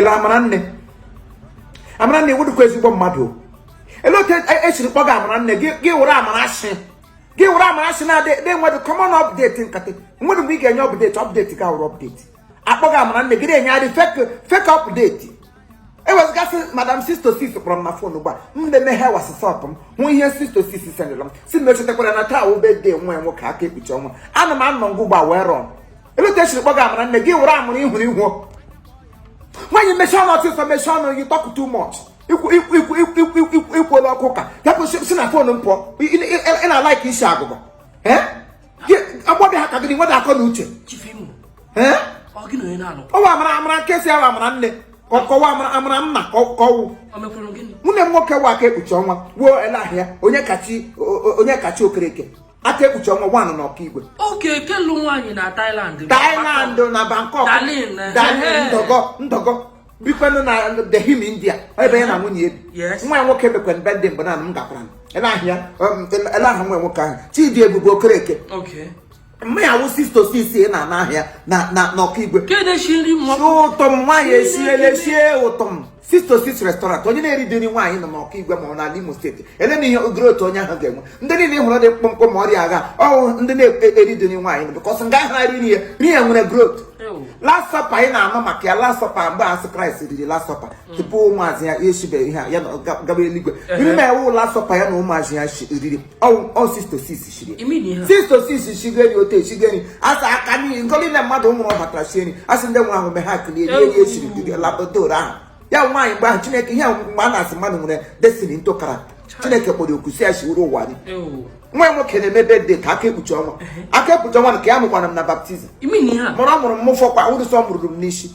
Ele Amara nne, Amara nne, wụdụkwa ezigbo mmadụ. Ele otu esiri kpọga Amara nne gị, gị were amara asị, gị were amara asị na adị enwedụ common update nkatị nwedụ mgbe ị ga-enye update. Update ga were update akpọga Amara nne gị na-enye adị fake fake update. Ewezigasị Madam Sisto Sis kpọrọ m na phone ugbu a. M na-emeghe WhatsApp m, hụ ihe Sisto Sis sendịrị m, si m echetakwara na taa wụ birthday nwa ya nwoke, aka ekpuchi ọnwa. Ana m anọ ngwa ugbu a wee rọn. Ebe otu esiri kpọga Amara nne gị, were amụrụ ihụrụ ihu nwaanyị, mechie ọnụ ọsịsọ, mechie ọnụ. You talk too much. Ikwu ikwu ikwu ikwu ikwu ikwu ikwuola ọkụ ka yapụ si na phone m pụọ. Ị na-alaiki isi agụgọ agbọbịa ha ka gị nweda akọ na uche. Chief Imo. Ee. Ọ gị na onye na-alụ? Ọwa amara, amara nke si ahụ, amara nne kọwa, amara, amara nna kọwụ. O mekwuru gịnị? Nwunye m nwoke wụ aka ekpuchi ọnwa wuo ele ahịa onye kachi, onye kachi Okereke, aka ekpuchi ọnwa wanụ na Ọkaigwe. Oke kelu nwaanyị na Thailand. Thailand na Bangkok. Darlene. Darlene ndọgọ ndọgọ bikwanụ na Delhi, India, ebe ya na nwunye ebi. Nwa ya nwoke mekwana birthday mgbe naanị m gakwara ele ahịa, ele aha nwa ya nwoke ahụ, Chidi Ebube Okereke. Mma ya wụ Sisto Sis na-ana ahịa na n'Ọkaigwe. Kedu esi nri mmụọ? Ụtọ m nwaanyị esiele sie ụtọ m Sisto Sis Restaurant. Onye na-eri nri nwaanyị nọ n'Ọkaigwe ma ọ n'ala Imo Steeti, ele na ihe ogoro otu onye ahụ ga-enwe. Ndị niile hụrụ dị mkpụmkpụ ma ọrịa agha ọwụ ndị na-eri nri nwaanyị nọ, because nga ha riri ya, nri ya nwere growth. Last Supper anyị na-anụ maka ya, Last Supper, mgbe asị Kraịst riri Last Supper tupu ụmụazị ya eshibe ihe a, ya na gaba eluigwe. Nri ma ewu Last Supper ya na ụmụazị ya riri ọ Sisto Sis shiri. Imi na ihe a. Sisto Sis shigeri otu eshigeri asa aka n'ihi nke niile mmadụ nwụrụ batara sie nri, asị ndị nwụrụ ahụ mgbe ha kilie rie rie esiri riri labadoro ahụ ya nwaanyị. Mgbe ahụ Chineke ihe mgbe a na-asị mmadụ nwere destiny ntụkara, Chineke kpọrọ oku si ya shiwuru ụwa gị. Nwa ya nwoke na-eme birthday ka aka ekpuchi ọnwa, aka ekpuchi ọnwa nke ya mụkwara m na baptism. Imi na ihe a. Mụrụ ọ mụrụ m mụfọkwa wụrụsọ mụrụrụ m n'isi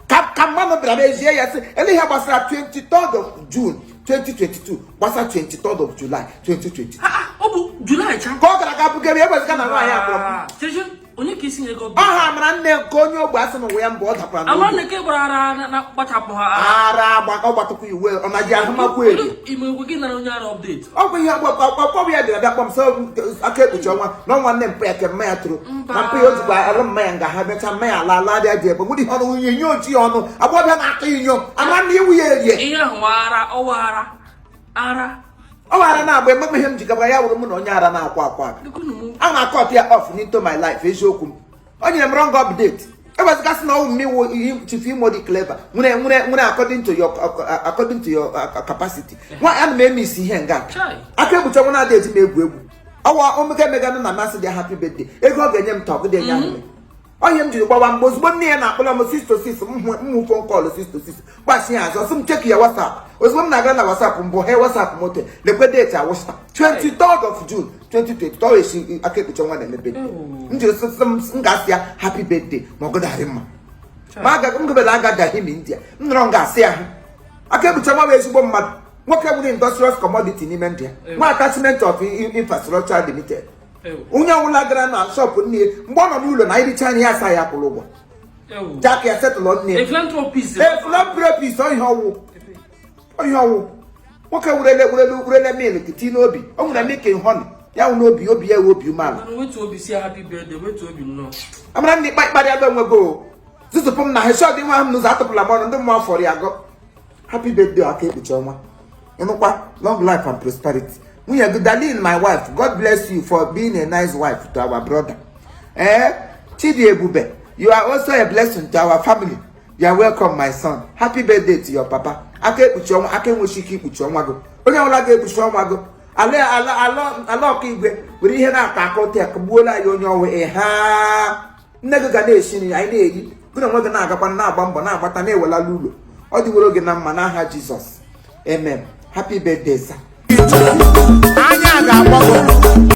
ka mmadụ bịara mezie ya sị ele ihe gbasara 23rd of June 2022 gbasara 23rd of July 2022. Ah, ah, ọ bụ July cha. Ka ọ gara aga bugere eweziga na nwaanyị akpọrọ m. Ah, Cheche, onye ka isi nye gị ọbụ? Ọha amara nne nke onye ogbe asị n'ụwa ya mbụ ọ dakwara Amara n'ogbe. nne ke gbara ara na kpachapụ ha. Ara agba ọ gbatakwa iwe ọ na ji ahụmakwu eri. Ime egwe gị nara onye ara update. Ọ bụ ihe ọkpọ ya bịara bịa kpọm sọ aka ekpuchi ọnwa na ọnwa nne mpụ ya ke mma ya tụrụ. Mba. Na mpụ ya o jikwa arụ mma ya nga ha mechaa mma ya ala ala dị ebe nwere ihe ọnụ nwunye inyo ojii ọnụ agbọbịa na-atụ inyo amara na iwu ya erie. Ihe ahụ ara ọwa ara ara. Ọ wara na-agba ememe ihe m ji gabara ya wụrụ mụ na onye ara na-akwa akwa aka. Dịkwa m. A na-akọt ya off into my life. Eziokwu m, o nyere m wrong update. Ewezigasị na ọwụ m iwu Chief Imo dị clever nwere according to your capacity. Nwa ana m eme isi ihe nga. Chai. Aka ekpuchi ọnwa na-adị eji m egwu egwu ọwa omega emeganụ na masị dị happy birthday ego ọ ga-enye m taa ọgụdị enye ahụ onye m jiri gbawa mgbe ozugbo nne ya na-akpọrọ m Sisto Sis, m hụ phone call Sisto Sis gbachi ya azụ, ọsị m check ya WhatsApp. Ozugbo m na-aga na WhatsApp mbụ he WhatsApp moto lekwe date awụsa 23rd of June 2020 esi aka ekpuchi ọnwa na-eme birthday. M jiri sị m ga-asị ya happy birthday ma ọ gụdarị mma ma aga m gobere aga Dahim India m nọrọ m ga-asị ya ha aka ekpuchi ọnwa bụ ezigbo mmadụ nwoke nwere industrial commodity n'ime ndụ ya, nwa attachment of Infrastructure Limited. Onye ọbụla gara na shop nne ya mgbe ọ nọ n'ụlọ na iricha nri ya asa ya kwụrụ ụgwọ jack ya setụlụ nne ya. A philanthropist. A philanthropist. Ihe ọwụ, ihe ọwụ nwoke werele milk tii n'obi o nwere milk and honey ya wụ n'obi obi ya wụ obi umeala. Mana wetu obi si happy birthday, wetu obi nnọọ. Amara ndị ịkparịala onwe gị o zụzụpụ m na heshọd nwa ahụ m n'ụzọ atụpụla m ọnụ ndị mmụọ fọrọ ya gọ happy birthday aka ekpuchi ọnwa ịnụkwa long life and prosperity. Nwunye gị Darlene, my wife, God bless you for being a nice wife to our brother. Eh, Chidi Ebube, you are also a blessing to our family. You are welcome, my son. Happy birthday to your papa, aka ekpuchi ọnwa. Aka enwechi ike ikpuchi ọnwa gị, onye ọbụla ga-ekpuchi ọnwa gị ala ala ala ala Ọkaigwe were ihe na-akọ akọ tek gbuola anyị onye ọnwa ịha nne gị ga na-esi nri anyị na-eri gị na onwe gị na-agakwa na-agba mbọ na-agbata na-ewelala ụlọ ọ dịworo gị na mma n'aha Jizọs, amen. Happy birthday, sir. Anya ga-agbago.